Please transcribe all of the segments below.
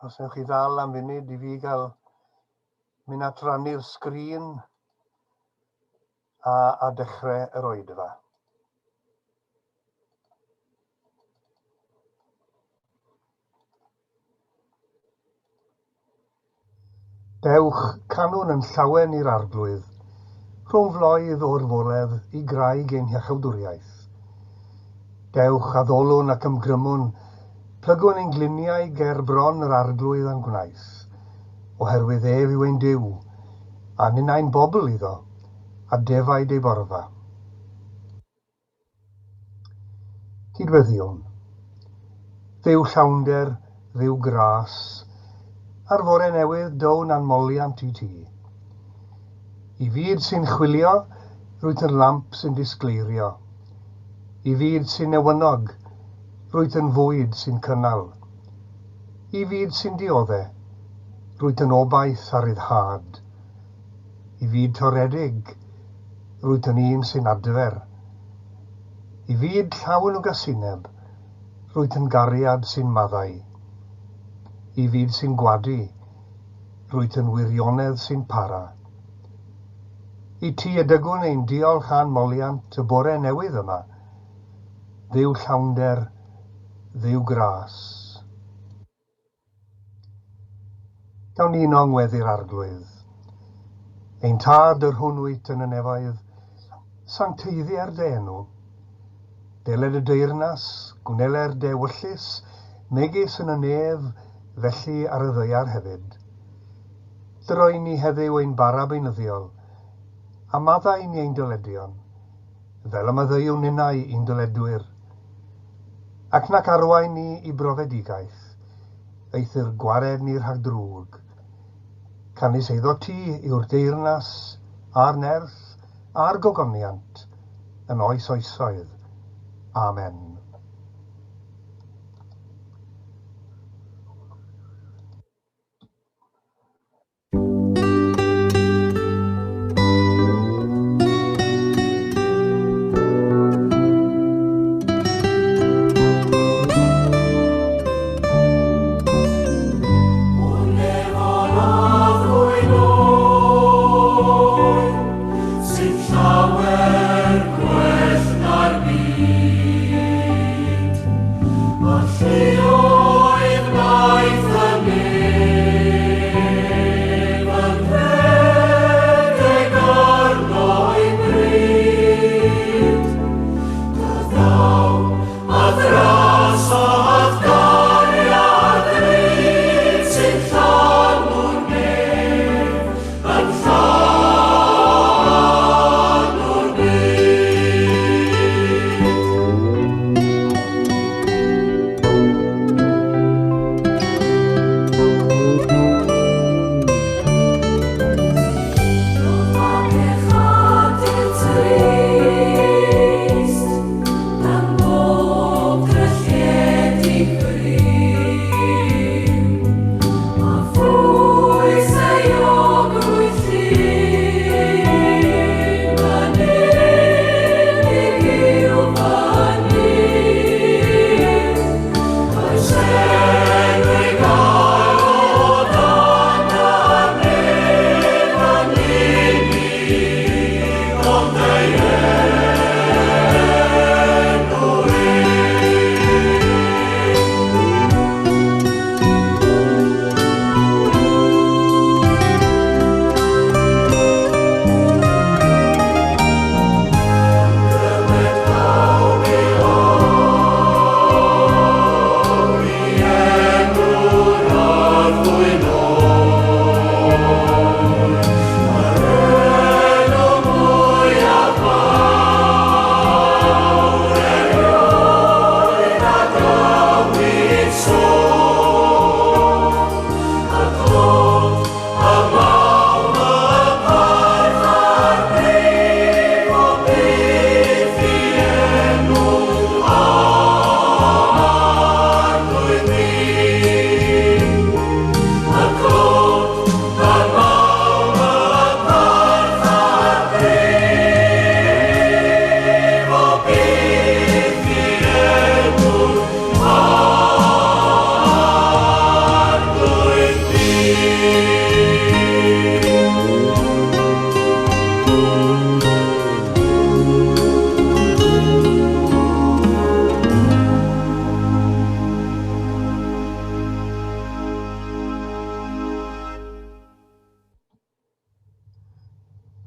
Os ewch chi ddal am funud i fi gael mynd at rannu'r sgrin a dechrau yr oedfa. Dewch, canwn yn llawen i'r Arglwydd, rhwng floedd o'r foledd i graig ein hiachawdwriaeth. Dewch, addolwn ac ymgrymwn, plygwn ein gliniau ger bron yr Arglwydd a'n gwnaeth, oherwydd ef yw ein Duw, a ninnau'n bobl iddo, a defaid ei borfa. Cydweddiwn. Dduw llawnder, Dduw gras, ar fore newydd down a'n moliant i ti. I fyd sy'n chwilio, rwyt yn lamp sy'n disgleirio. I fyd sy'n newynog, rwyt yn fwyd sy'n cynnal. I fyd sy'n diodde, rwyt yn obaith a ryddhad. I fyd toredig, rwyt yn un sy'n adfer. I fyd llawn o gasineb, rwyt yn gariad sy'n maddau. I fyd sy'n gwadu, rwyt yn wirionedd sy'n para. I ti y dygwn ein diolch a'n moliant y bore newydd yma, Dduw llawnder, Dduw gras. Gawn ni uno yng ngweddi'r Arglwydd. Ein Tad, yr hwn wyt yn y nefoedd, sancteiddier dy enw. Deled y deyrnas, gwneler dy ewyllys, megis yn y nef, felly ar y ddaear hefyd. Dyro i ni heddiw ein bara beunyddiol, a maddau i ni ein dyledion, fel y maddeuwn ninnau i'n dyledwyr. Ac nac arwain ni i brofedigaeth, eithr gwared ni rhag drwg. Canys eiddo ti yw'r deyrnas, a'r nerth, a'r gogoniant, yn oes oesoedd. Amen.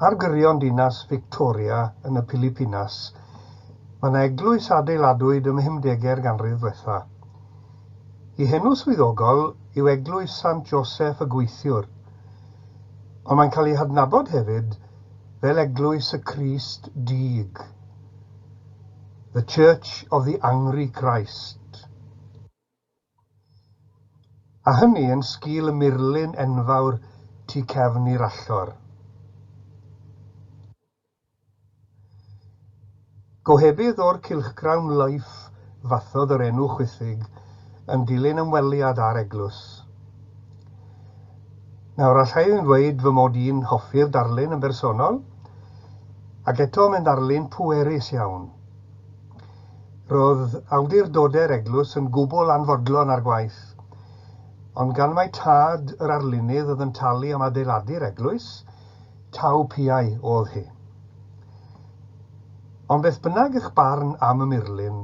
Ar gyrion dinas Victoria yn y Pilipinas, mae 'na eglwys a adeiladwyd ym mhumdegau'r ganrif ddwetha. Ei henw swyddogol yw Eglwys Sant Joseff y Gweithiwr, ond mae'n cael ei hadnabod hefyd fel Eglwys y Crist Dug, The Church of the Angry Christ. A hynny yn sgil y murlun enfawr tu cefn i'r allor. Gohebydd o'r cylchgrawn Life fathodd yr enw chwithig yn dilyn ymweliad â'r eglwys. Nawr, allai ddim dweud fy mod i'n hoffi'r darlun yn bersonol, ac eto mae'n ddarlun pwerus iawn. Roedd awdurdodau'r eglwys yn gwbl anfodlon â'r gwaith, ond gan mai tad yr arlunydd oedd yn talu am adeiladu'r eglwys, taw piau oedd hi. Ond beth bynnag eich barn am y murlun,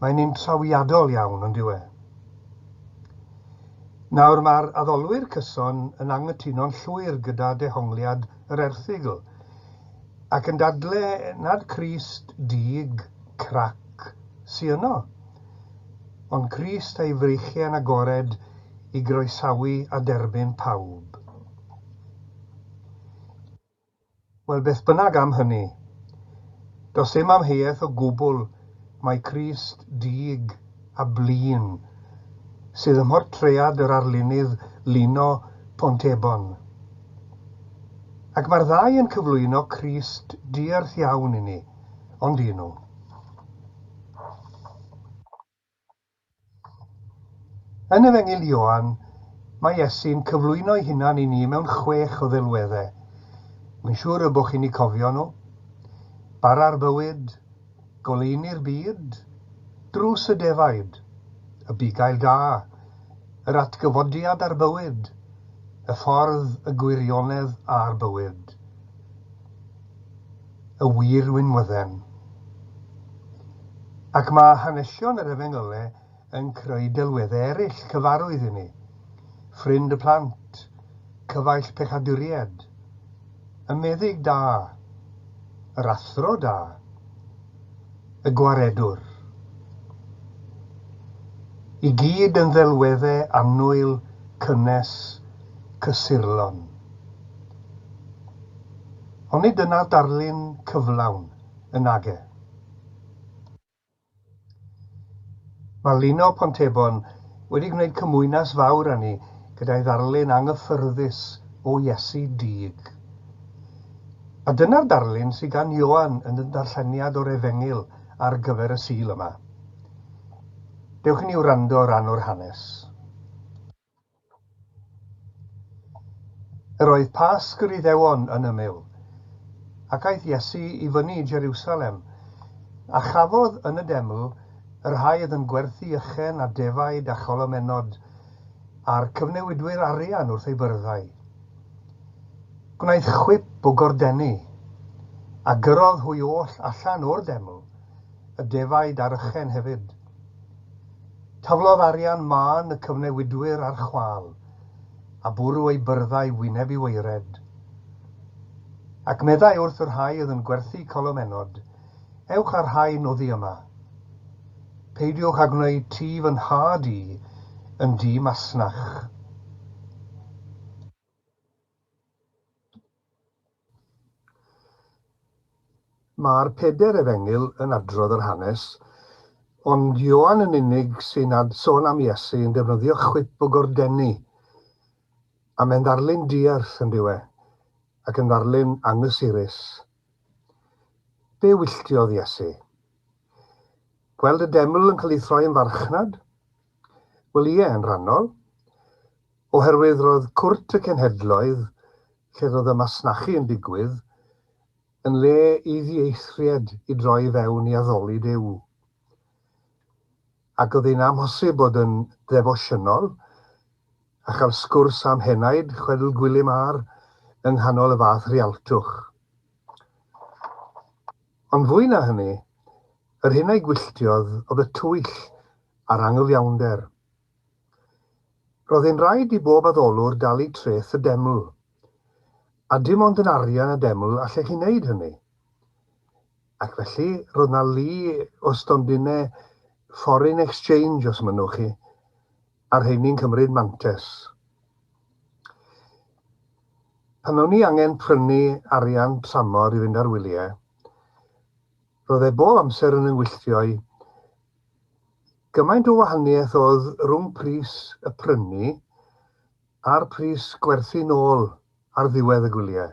mae'n un trawiadol iawn, on'd yw e? Nawr, mae'r addolwyr cyson yn anghytuno'n llwyr gyda dehongliad yr erthygl, Ac yn dadle nad Crist dig, crac, sy yno, ond Crist a'i freichiau'n agored i groesawu a derbyn pawb. Wel, beth bynnag am hynny, does dim amheuaeth o gwbl mai Crist dig a blin sydd ym mhortread yr arlunydd Lino Pontebon. Ac mae'r ddau yn cyflwyno Crist diarth iawn i ni, ond y'n nhw? Yn Efengyl Ioan, mae Iesu'n cyflwyno'i hunan i ni mewn chwech o ddelweddau. Wy'n siŵr y bo chi'n eu cofio nhw. Bara'r bywyd, goleuni'r byd, drws y defaid, y bugail da, yr atgyfodiad a'r bywyd, y ffordd, y gwirionedd a'r bywyd. Y wir winwydden. Ac mae hanesion yr Efengylau yn creu delweddau eraill cyfarwydd i ni. Ffrind y plant, cyfaill pechaduriaid, y meddyg da, yr athro da, y gwaredwr. I gyd yn ddelweddau annwyl, cynnes, cysurlon. Onid dyna'r darlun cyflawn, yn nage? Mae Lino Pontebon wedi gwneud cymwynas fawr â ni gyda'i ddarlun anghyffyrddus o Iesu Dug. A dyna'r darlun sydd gan Ioan yn y darlleniad o'r Efengyl ar gyfer y Sul yma. Dewch i ni wrando ran o'r hanes. Yr oedd Pasg yr Iddewon yn ymyl, ac aeth Iesu i fyny i Jeriwsalem, a chafodd yn y deml y rhai oedd yn gwerthu ychen a defaid a cholomennod, a'r cyfnewidwyr arian wrth eu byrddau. Gwnaeth chwip o gordenni, a gyrrodd hwy oll allan o'r deml, y defaid a'r ychen hefyd. Taflodd arian mân y cyfnewidwyr ar chwâl, a bwrw eu byrddau wyneb i waered. Ac meddai wrth y rhai oedd yn gwerthu colomennod, Ewch â'r rhain oddi yma. Peidiwch â gwneud tŷ fy nhad i yn dŷ masnach. Mae'r pedair Efengyl yn adrodd yr hanes, ond Ioan yn unig sy'n ad sôn am Iesu yn defnyddio chwip o gordenni. A mae'n ddarlun diarth, yn dyw e, ac yn ddarlun anghysurus. Be wylltiodd Iesu? Gweld y deml yn cael ei throi yn farchnad? Wel ie, yn rhannol. Oherwydd roedd Cwrt y Cenhedloedd, lle roedd y masnachu yn digwydd, yn le i ddieithried i droi i fewn i addoli Duw. Ac oedd hi'n amhosib bod yn ddefosiynol a chael sgwrs am henaid, chwedl Gwilym R, yng nghanol y fath rialtwch. Ond fwy na hynny, yr hyn a'i gwylltiodd oedd y twyll a'r anghyfiawnder. Roedd hi'n rhaid i bob addolwr dalu treth y deml. A dim ond yn arian y deml allech chi wneud hynny. Ac felly, roedd 'na lu o stondinau foreign exchange, os mynnwch chi, a'r rheini'n cymryd mantais. Pan o'n i angen prynu arian tramor i fynd ar wyliau, roedd e bob amser yn 'y ngwylltio i gymaint o wahaniaeth oedd rhwng pris y prynu a'r pris gwerthu nôl ar ddiwedd y gwyliau.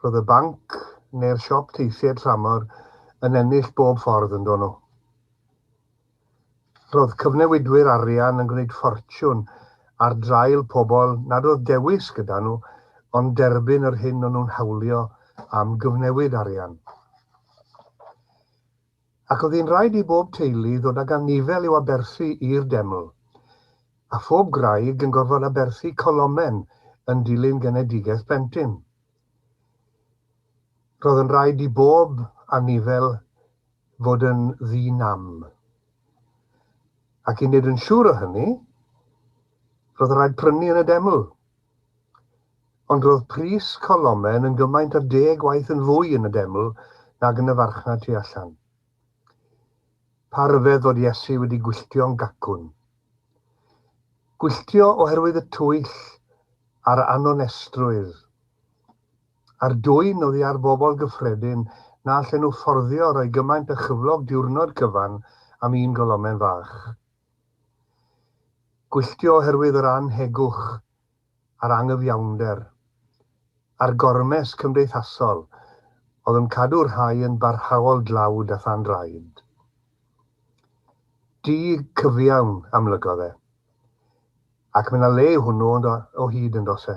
Roedd y banc neu'r siop teithiau tramor yn ennill bob ffordd yn nhw. Roedd cyfnewidwyr arian yn gwneud ffortiwn ar draul pobl nad oedd dewis gyda nhw ond derbyn yr hyn o'n nhw'n hawlio am gyfnewid arian. Ac oedd hi'n rhaid i bob teulu ddod ag anifel i'w aberthu i'r deml, a phob gwraig yn gorfod aberthu colomen yn dilyn genedigaeth plentyn. Roedd yn rhaid i bob anifel fod yn ddi-nam. Ac i wneud yn siŵr o hynny, roedd rhaid prynu yn y deml. Ond roedd pris colomen yn gymaint â deg gwaith yn fwy yn y deml nag yn y farchnad tu allan. Pa ryfedd fod Iesu wedi gwylltio'n gacwn. Gwylltio oherwydd y twyll a'r anonestrwydd, a'r dwyn oddi ar bobl gyffredin na allen nhw fforddio rhoi gymaint â chyflog diwrnod cyfan am un golomen fach. Gwylltio oherwydd yr annhegwch a'r anghyfiawnder, a'r gormes cymdeithasol oedd yn cadw rhai yn barhaol dlawd a than draed. Dug cyfiawn, amlygodd e. Ac mae 'na le i hwnnw ond o hyd yn does e?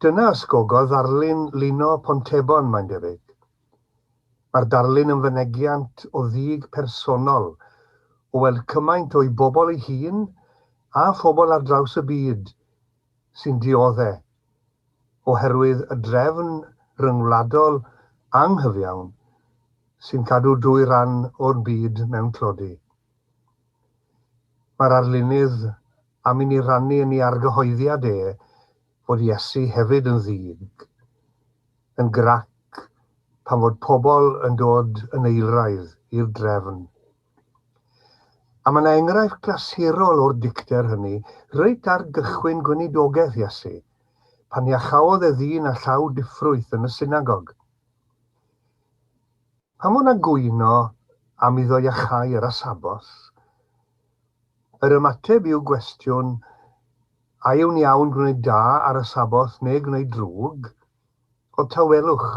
Dyna ysgogodd ddarlun Lino Pontebon, mae'n debyg. Mae'r darlun yn fynegiant o ddig personol, o weld cymaint o'i bobl ei hun a phobl ar draws y byd sy'n diodde' oherwydd y drefn ryngwladol anghyfiawn sy'n cadw dwy ran o'r byd mewn tlodi. Mae'r arlunydd am i ni rannu yn ei argyhoeddiad e fod Iesu hefyd yn ddig, yn grac pan fod pobl yn dod yn eilraedd i'r drefn. A mae yna enghraifft glasurol o'r dicter hynny reit ar gychwyn gweinidogaeth Iesu, pan iachaodd e ddyn â llaw diffrwyth yn y synagog. Pam fod 'na gwyno am iddo iachau ar y Saboth? Yr ymateb i'w gwestiwn, a yw'n iawn gwneud da ar y Saboth neu gwneud drwg, oedd tawelwch.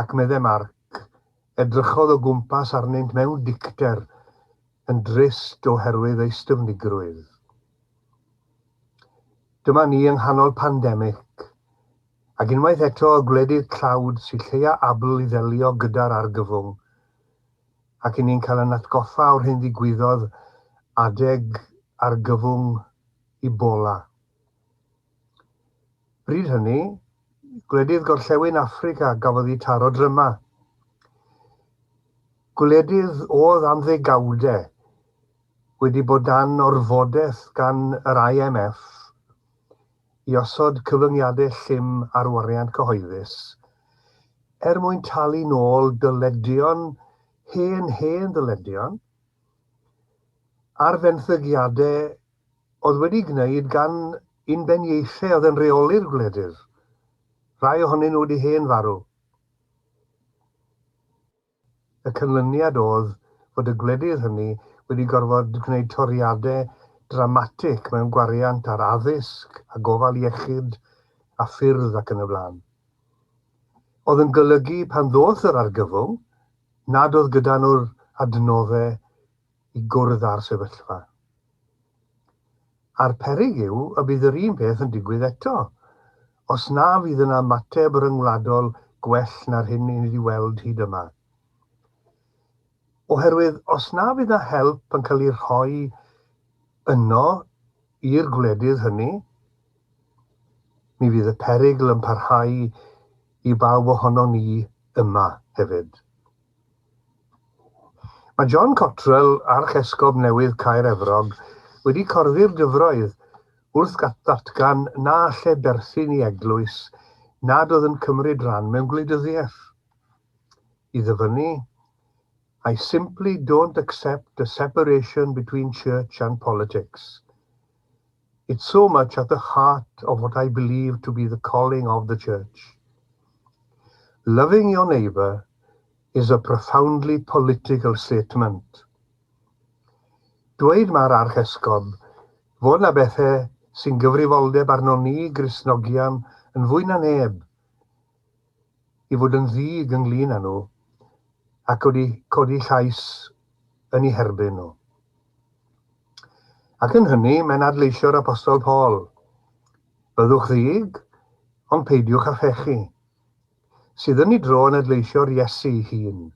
Ac medde Marc, edrychodd o gwmpas arnynt mewn dicter, yn drist oherwydd eu styfnigrwydd. Dyma ni yng nghanol pandemig, Ac unwaith eto y gwledydd tlawd sydd lleia abl i ddelio gyda'r argyfwng, ac i ni'n cael yn atgoffa o'r hyn ddigwyddodd adeg argyfwng Ebola. Bryd hynny, gwledydd gorllewin Affrica gafodd eu taro dryma. Gwledydd oedd am ddegawdau wedi bod dan orfodaeth gan yr IMF i osod cyfyngiadau llym ar wariant cyhoeddus er mwyn talu nôl dyledion, hen, hen ddyledion, ar fenthygiadau oedd wedi gwneud gan unbeniaethau oedd yn rheoli'r gwledydd, rhai ohonyn nhw wedi hen farw. Y canlyniad oedd fod y gwledydd hynny wedi gorfod gwneud toriadau dramatig mewn gwariant ar addysg a gofal iechyd a ffyrdd ac yn y blaen. Oedd yn golygu pan ddoth yr argyfwng nad oedd gyda nhw'r adnoddau i gwrdd â'r sefyllfa. A'r peryg yw y bydd yr un peth yn digwydd eto, os na fydd yna ymateb ryngwladol gwell na'r hyn i ni wedi weld hyd yma. Oherwydd os na fydd yna help yn cael ei rhoi yno i'r gwledydd hynny, mi fydd y perygl yn parhau i bawb ohonon ni yma hefyd. Mae John Cottrell, Archesgob newydd Caer Efrog, wedi corddi'r dyfroedd wrth ddatgan na alle berthyn i eglwys nad oedd yn cymryd rhan mewn gwleidyddiaeth. I ddyfynnu, "I simply don't accept a separation between church and politics. It's so much at the heart of what I believe to be the calling of the church. Loving your neighbour is a profoundly political statement." Dweud mae'r Archesgob fod 'na bethau sy'n gyfrifoldeb arnon ni Gristnogion yn fwy na neb i fod yn ddig ynglyn â nhw ac wedi codi llais yn eu herbyn nhw. Ac yn hynny, mae'n adleisio'r Apostol Paul. Byddwch ddig, ond peidiwch â phechu. Sydd yn ei dro yn adleisio'r Iesu ei hun.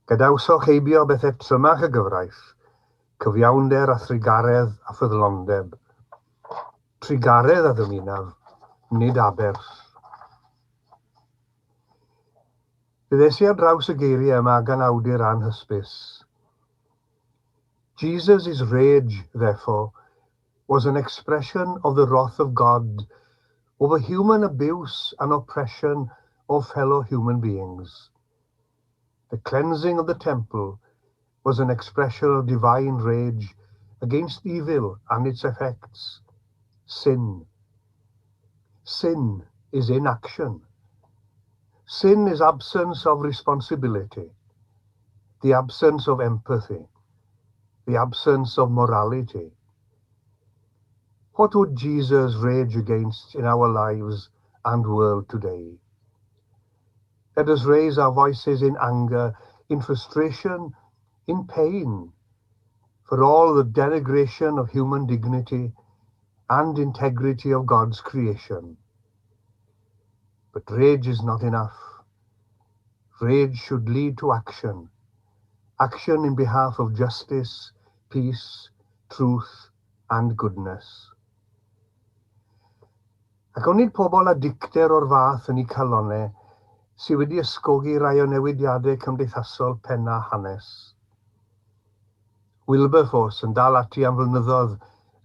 Gadawsoch heibio bethau trymach y gyfraith, cyfiawnder a thrugaredd a ffyddlondeb. Trugaredd a ddymunaf, nid aberth. Fe ddes i ar draws y geiriau yma gan awdur anhysbys. "Jesus' rage, therefore, was an expression of the wrath of God over human abuse and oppression of fellow human beings. The cleansing of the temple was an expression of divine rage against evil and its effects, sin. Sin is inaction. Sin is absence of responsibility, the absence of empathy, the absence of morality. What would Jesus rage against in our lives and world today? Let us raise our voices in anger, in frustration, in pain, for all the denigration of human dignity and integrity of God's creation. But rage is not enough. Rage should lead to action. Action in behalf of justice, peace, truth and goodness." Ac onid pobl â dicter o'r fath yn eu calonnau sydd wedi ysgogi rhai o newidiadau cymdeithasol penna hanes? Wilberforce yn dal ati am flynyddoedd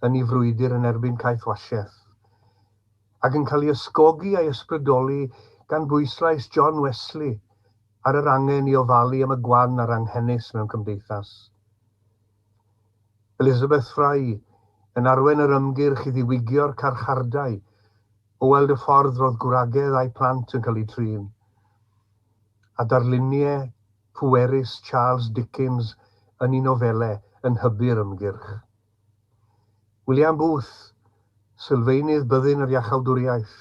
yn ei frwydr yn erbyn caethwasiaeth, ac yn cael ei ysgogi a'i ysbrydoli gan bwyslais John Wesley ar yr angen i ofalu am y gwan a'r anghenus mewn cymdeithas. Elizabeth Fry yn arwain yr ymgyrch i ddiwygio'r carchardai o weld y ffordd roedd gwragedd a'u plant yn cael eu trin. A darluniau pwerus Charles Dickens yn ei nofelau yn hybu'r ymgyrch. William Booth, sylfaenydd Byddin yr Iachawdwriaeth.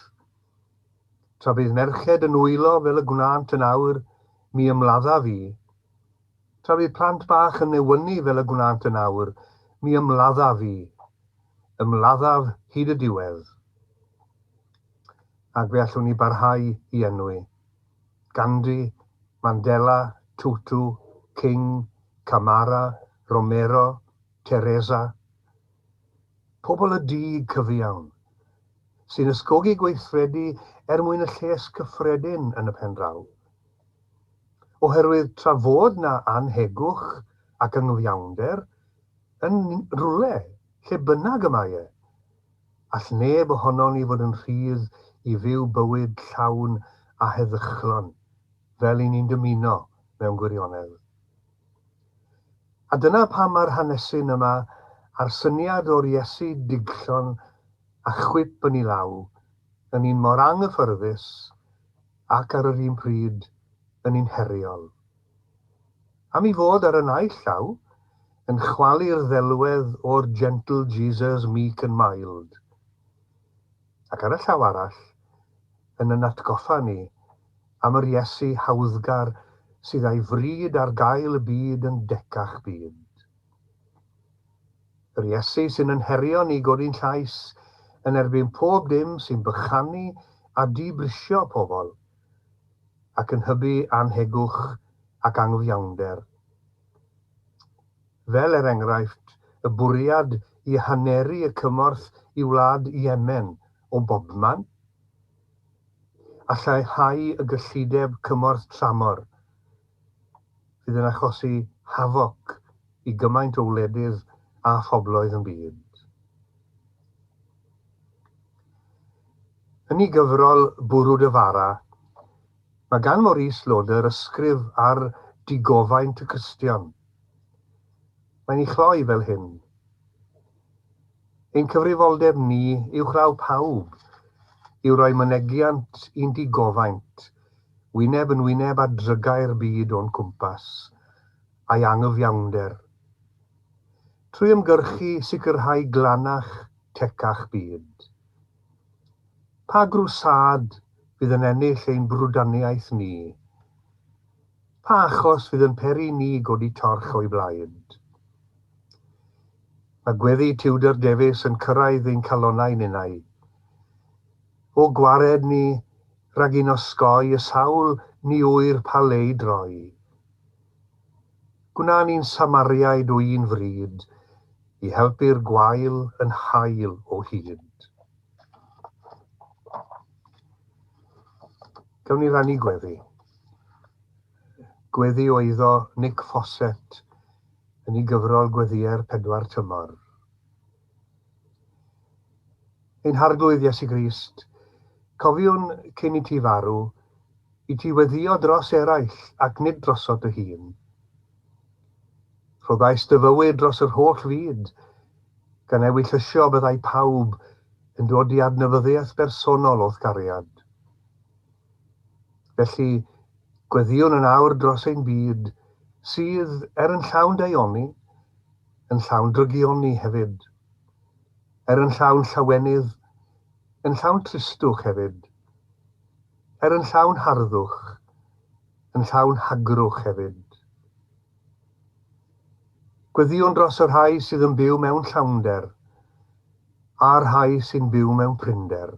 "Tra bydd merched yn wylo fel y gwnânt yn awr, mi ymladdaf i. Tra bydd plant bach yn newynu fel y gwnânt yn awr, mi ymladdaf i. Ymladdaf hyd y diwedd." Ac fe allwn ni barhau i enwi. Gandhi, Mandela, Tutu, King, Kamara, Romero, Teresa. Pobl y dug cyfiawn, sy'n ysgogi gweithredu er mwyn y lles cyffredin yn y pen draw. Oherwydd tra fod 'na annhegwch ac anghyfiawnder yn rhywle, lle bynnag y mae e, all neb ohonon ni fod yn rhydd i fyw bywyd llawn a heddychlon fel 'y ni'n dymuno mewn gwirionedd. A dyna pam mae'r hanesyn yma a'r syniad o'r Iesu digllon a chwip yn ei law yn un mor anghyffyrddus ac ar yr un pryd yn un heriol. Am ei fod ar y naill llaw yn chwalu'r ddelwedd o'r gentle Jesus meek and mild, ac ar y llaw arall yn yn atgoffa ni am yr Iesu hawddgar sydd â'i fryd ar gael y byd yn decach byd. Yr Iesu sy'n yn herio ni godi'n llais yn erbyn pob dim sy'n bychanu a dibrisio pobl, ac yn hybu annhegwch ac anghyfiawnder. Fel, er enghraifft, y bwriad i haneru y cymorth i wlad Yemen o bobman, a lleihau y gyllideb cymorth tramor, fydd yn achosi hafoc i gymaint o wledydd a phobloedd yn byd. Yn ei gyfrol Bwrw dy Fara, mae gan Maurice Loder ysgrif ar digofaint y Cristion. Mae'n ei chloi fel hyn. Ein cyfrifoldeb ni uwchlaw pawb yw rhoi mynegiant i'n digofaint, wyneb yn wyneb â drygau'r byd o'n cwmpas, a'i anghyfiawnder. Trwy ymgyrchu sicrhau glanach, tecach byd. Pa grwsâd fydd yn ennill ein brwdaniaeth ni? Pa achos fydd yn peri ni godi torch o'i blaid? Mae gweddi Tudor Davies yn cyrraedd ein calonnau ninnau. O gwared ni rhag un osgoi y sawl ni ŵyr pa le i droi. Gwna ni'n Samariaid o un fryd i helpu'r gwael yn hael o hyd. Gawn ni rannu gweddi. Gweddi o eiddo Nick Fawcett yn ei gyfrol Gweddïau'r Pedwar Tymor. Ein Harglwydd Iesu Grist, cofiwn cyn i ti farw, i ti weddïo dros eraill ac nid drosot dy hun. Rhoddais dy fywyd dros yr holl fyd, gan ewyllysio byddai pawb yn dod i adnewyddiaeth bersonol o'th gariad. Felly, gweddïwn yn awr dros ein byd, sydd, er yn llawn daioni, yn llawn drygioni hefyd, er yn llawn llawenydd, yn llawn tristwch hefyd, er yn llawn harddwch, yn llawn hagrwch hefyd. Gweddïwn dros y rhai sydd yn byw mewn llawnder, a'r rhai sy'n byw mewn prinder.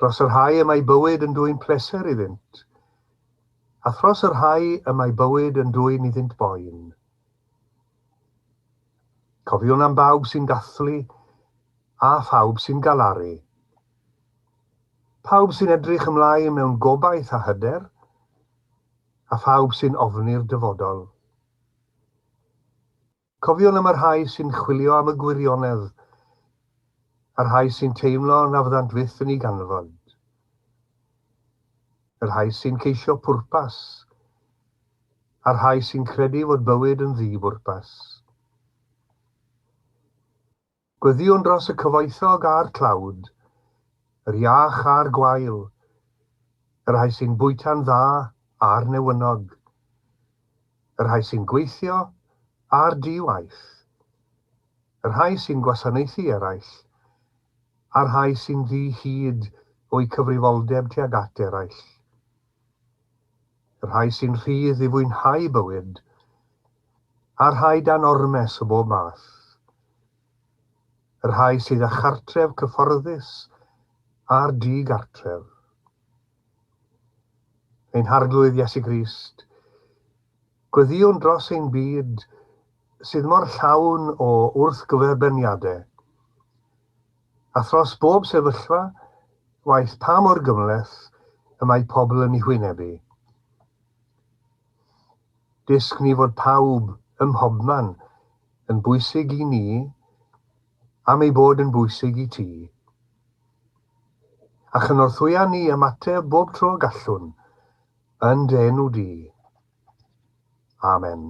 Dros y rhai y mae bywyd yn dwyn pleser iddynt, a thros y rhai y mae bywyd yn dwyn iddynt boen. Cofiwn am bawb sy'n dathlu a phawb sy'n galaru. Pawb sy'n edrych ymlaen mewn gobaith a hyder, a phawb sy'n ofni'r dyfodol. Cofiwn am y rhai sy'n chwilio am y gwirionedd, a'r rhai sy'n teimlo na fyddant fyth yn ei ganfod. Y rhai sy'n ceisio pwrpas, a'r rhai sy'n credu fod bywyd yn ddi-bwrpas. Gweddïwn dros y cyfoethog a'r tlawd, yr iach a'r gwael, y rhai sy'n bwyta'n dda a'r newynog, y rhai sy'n gweithio a'r di-waith, y rhai sy'n gwasanaethu eraill, a'r rhai sy'n ddi-hid o'u cyfrifoldeb tuag at eraill, y rhai sy'n rhydd i fwynhau bywyd, a'r rhai dan ormes o bob math, y rhai sydd â chartref cyfforddus a'r di-gartref. Ein Harglwydd Iesu Grist, gweddïwn dros ein byd sydd mor llawn o wrthgyferbyniadau, a thros bob sefyllfa, waeth pa mor gymhleth y mae pobl yn ei hwynebu. Dysg ni fod pawb ym mhobman yn bwysig i ni am ei bod yn bwysig i ti. A chynorthwya ni ymateb bob tro y gallwn, yn dy enw di. Amen.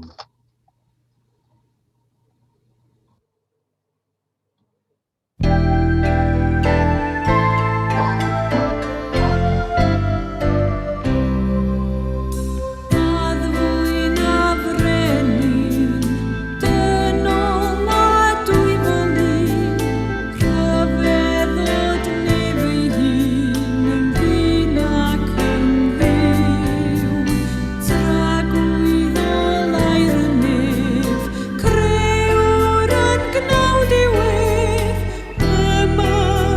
Crëwr yn gnawd i'w ef, y mae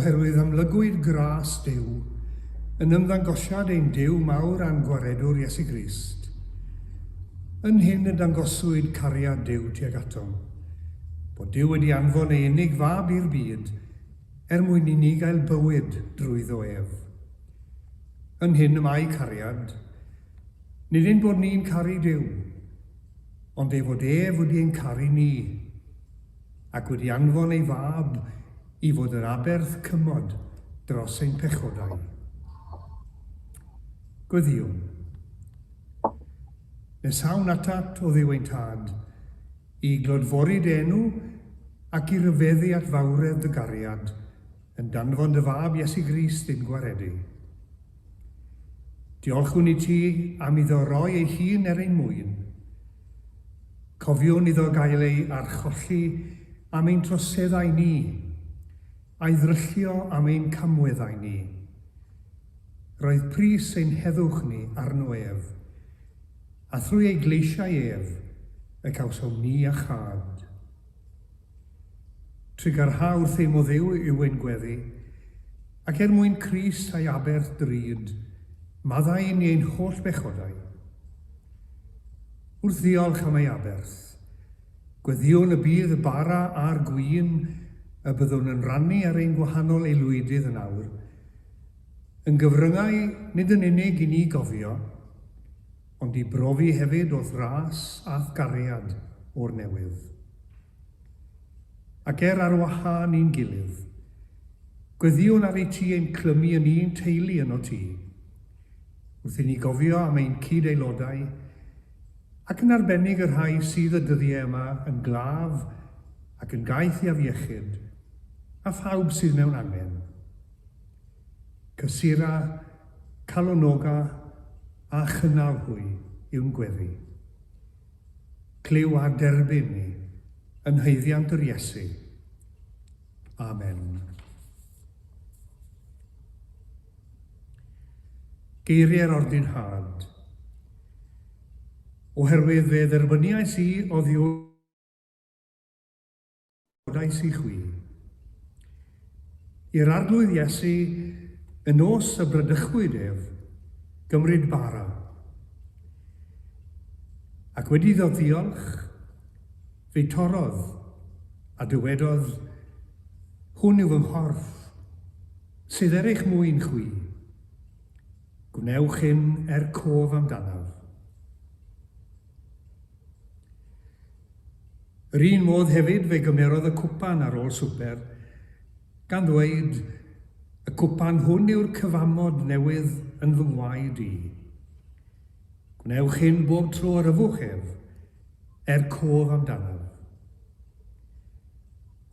Oherwydd amlygwyd gras Duw yn ymddangosiad ein Duw mawr a'n Gwaredwr Iesu Grist. Yn hyn y dangoswyd cariad Duw tuag atom, bod Duw wedi anfon ei unig Fab i'r byd er mwyn i ni gael bywyd drwyddo ef. Yn hyn y mae cariad, nid ein bod ni'n caru Duw, ond ei fod ef wedi ein caru ni, ac wedi anfon ei Fab i fod yn aberth cymod dros ein pechodau. Gweddïwn. Nesawn atat, o Dduw ein Tad, i glodfori dy enw ac i ryfeddu at fawredd dy gariad, yn danfon dy Fab Iesu Grist i'n gwaredu. Diolchwn i ti am iddo roi ei hun er ein mwyn. Cofiwn iddo gael ei archolli am ein troseddau ni, a'i ddryllio am ein camweddau ni. Roedd pris ein heddwch ni arno ef, a thrwy ei gleisiau ef y cawsom ni iachâd. Trugarha wrthym o Dduw yw ein gweddi, ac er mwyn Crist a'i aberth drud, maddau i ni ein holl bechodau. Wrth ddiolch am ei aberth, gweddïwn y bydd y bara a'r gwin y byddwn yn rannu ar ein gwahanol aelwydydd yn awr, yn gyfryngau nid yn unig i ni gofio, ond i brofi hefyd o'th ras a'th gariad o'r newydd. Ac er ar wahân i'n gilydd, gweddïwn ar i ti ein clymu yn un teulu yno ti, wrth i ni gofio am ein cyd-aelodau, ac yn arbennig y rhai sydd y dyddiau yma yn glaf ac yn gaeth i afiechyd, a phawb sydd mewn angen. Cysura, calonoga a chynnal hwy yw'n gweddi. Clyw a derbyn ni yn haeddiant yr Iesu. Amen. Geiriau'r ordinhad. Oherwydd fe dderbyniais i oddiwrth Dodais i chwi. I'r Arglwydd Iesu, y nos y bradychwyd ef, gymryd bara. Ac wedi iddo ddiolch, fe'i torrodd, a dywedodd, Hwn yw fy nghorff, sydd er eich mwyn chwi. Gwnewch hyn er cof amdanaf. Yr un modd hefyd fe gymerodd y cwpan ar ôl swper, gan ddweud, Y cwpan hwn yw'r cyfamod newydd yn fy ngwaed i. Gwnewch hyn bob tro yr yfwch ef, er cof amdanaf.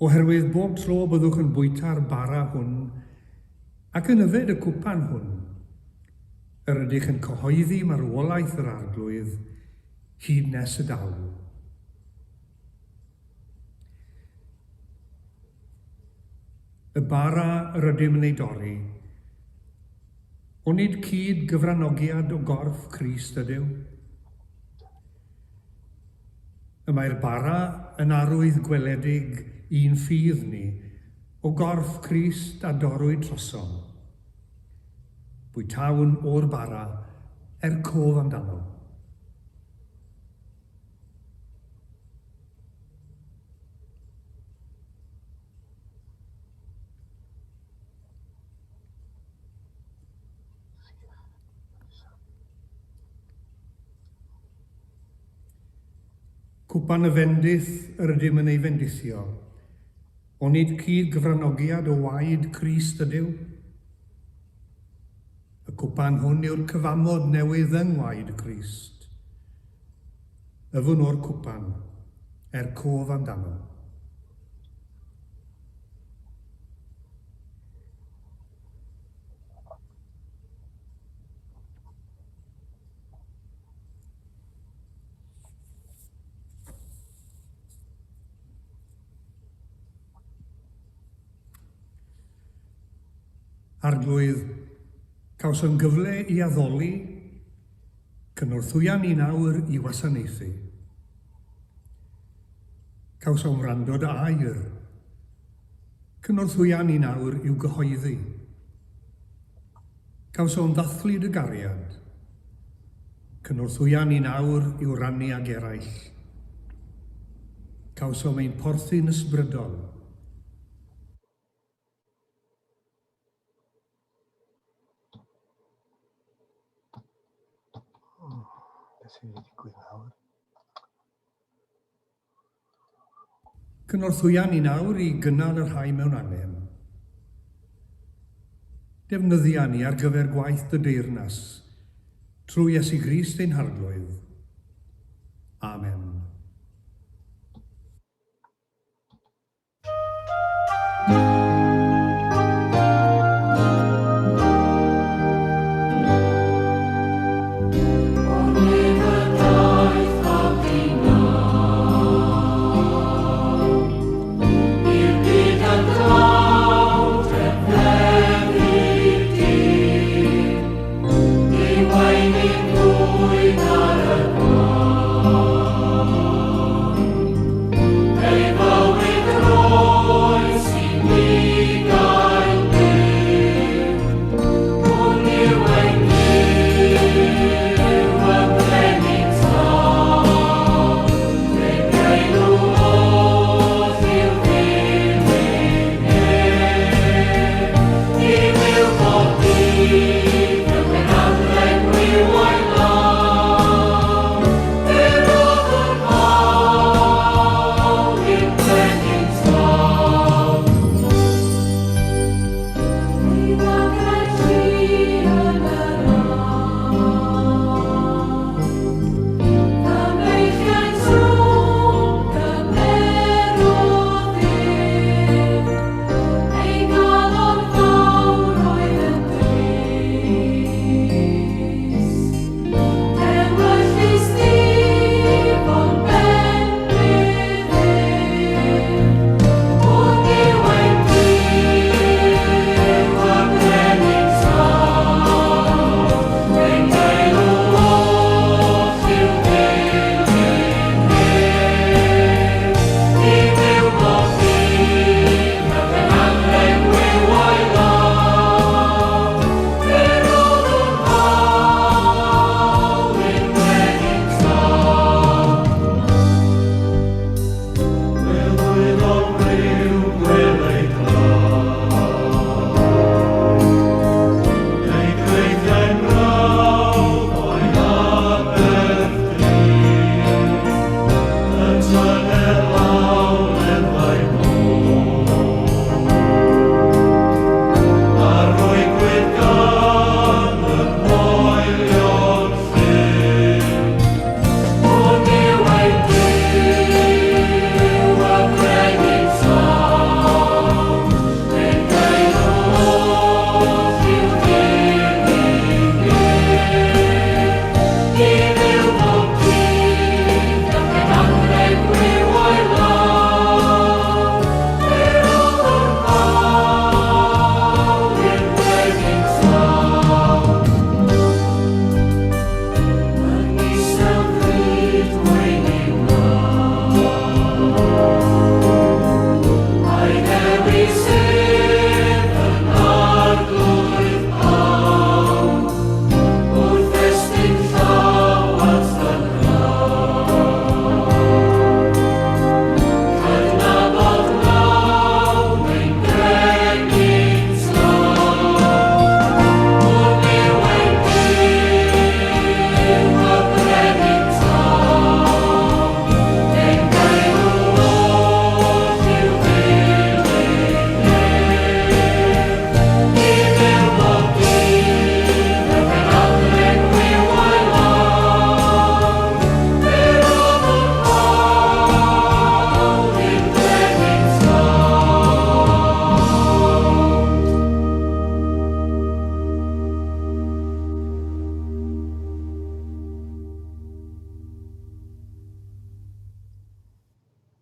Oherwydd bob tro byddwch yn bwyta'r bara hwn ac yn yfed y cwpan hwn, yr ydych yn cyhoeddi marwolaeth yr Arglwydd hyd nes y daw. Y bara yr ydym yn ei dorri, onid cyd gyfranogiad o gorff Crist ydyw? Y mae'r bara yn arwydd gweledig i'n ffydd ni o gorff Crist a dorrwyd trosom. Bwytawn o'r bara er cof amdano. Cwpan y fendith yr ydym yn ei fendithio. Onid cyd-gyfranogiad o waed Crist ydyw? Y cwpan hwn yw'r cyfamod newydd yng ngwaed Crist. Yfwn o'r cwpan, er cof amdano. Arglwydd, cawsom gyfle i addoli, cynorthwya ni nawr i wasanaethu. Cawsom wrando dy air. Cynorthwya ni nawr i'w gyhoeddi. Cawsom ddathlu dy gariad. Cynorthwya ni nawr i'w rannu ag eraill. Cawsom ein porthu'n ysbrydol. Beth sydd wedi digwydd nawr? Cynorthwya ni nawr i gynnal y rhai mewn angen. Defnyddia ni ar gyfer gwaith dy deyrnas, trwy Iesu Grist ein Harglwydd. Amen.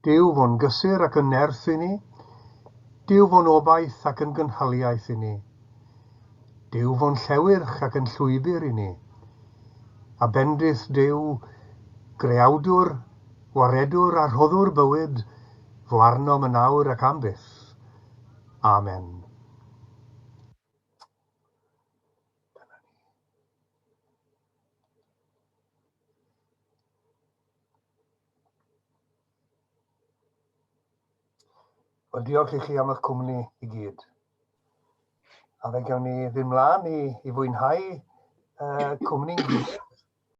Duw fo'n gysur ac yn nerth i ni, Duw fo'n obaith ac yn gynhaliaeth i ni, Duw fo'n llewyrch ac yn llwybr i ni. A bendith Duw, Greawdwr, Waredwr a Rhoddwr bywyd, fo arnom yn awr ac am byth. Amen. Dyna ni. Wel, diolch i chi am eich cwmni i gyd. A fe gawn ni fynd mlaen i, i fwynhau cwmni'n gilydd.